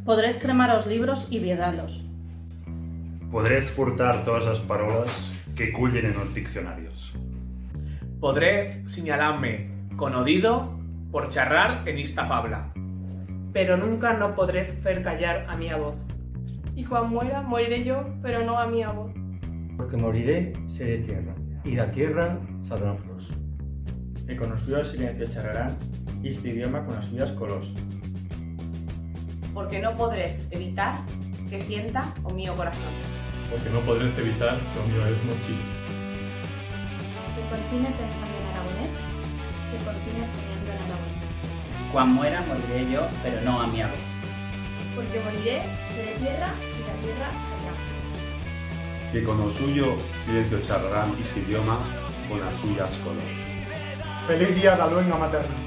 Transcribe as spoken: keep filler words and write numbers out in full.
Podrez cremar os libros y viedar-los. Podrez furtar todas as parolas que cullen en os diccionarios. Podrez sinyalar-me con o dido por charrar en ista fabla. Pero nunca no podrez fer callar a mía voz. Y cuan muera, moriré yo, pero no a mía voz. Porque moriré, seré tierra, y d'a tierra saldrán flors. Que con o suyo silencio charrarán iste idioma con as suyas colors. Porque no podrez evitar que sienta o mío corazón. Porque no podrez evitar que o mío esmo chille. Que contine pensando en aragonés, que contine soñando en aragonés. Cuan muera, moriré yo, pero no a mía voz. Porque moriré, seré tierra, y d'a tierra saldrán flors. Que con o suyo silencio charrarán iste idioma con as suyas colors. Feliz día d'a luenga materna.